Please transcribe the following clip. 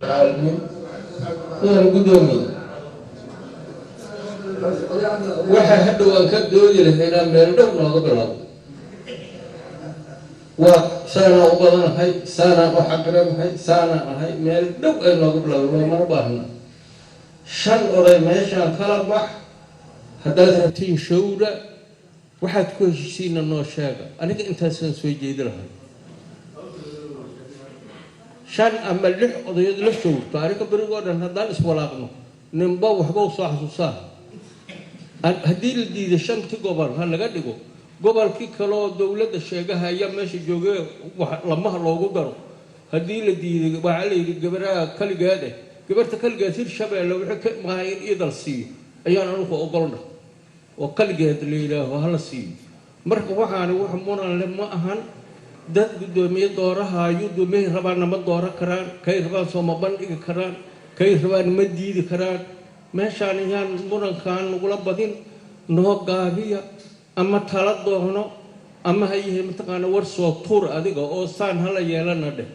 Caalamiin. Mudane guddoomiye, waxa hadhow aan ka doodi lahaynaa meel dhow nooga bilowda. Waa saanaan u badanahay, saanaan u xaqiranahay, saanaan ahay, meel dhow ay nooga bilowda. Loomana baahna shan oday meeshaan kala bax. Haddaad rabtiin shawra, waxaad ku heshiisiinna noo sheega. Aniga intaasaan soo jeedi lahay, shan ama lix odayood la showrto. Aniga berigoo dhan haddaan iswalaaqno, ninba waxba u soo xasuusaa. Haddii la diido, shantii gobol ha laga dhigo, gobolkii kaleoo dowladda sheegahaya meesha jooge wax lamaha loogu daro. Haddii la diiday, waxaa la yidhi gabaraha kaligeed eh, gabarta kaligeed Hirshabeelle wixii ka maahay in idal siiyo ayaan anugu ogolna, oo kaligeed la yidhaaho hala siiyo. Marka waxaani wax muran leh ma ahan. Dad guddoomiye doorahayo, guddoomiyahay rabaanna ma dooran karaan, kay rabaan sooma bandhigi karaan, kay rabaan ma diidi karaan. Meeshaan yaan murankaan nagula badin, noo gaabiya. Ama tala doono ama ha yahay mataqaana war soo tuur adiga oo saan hala yeelana dheh.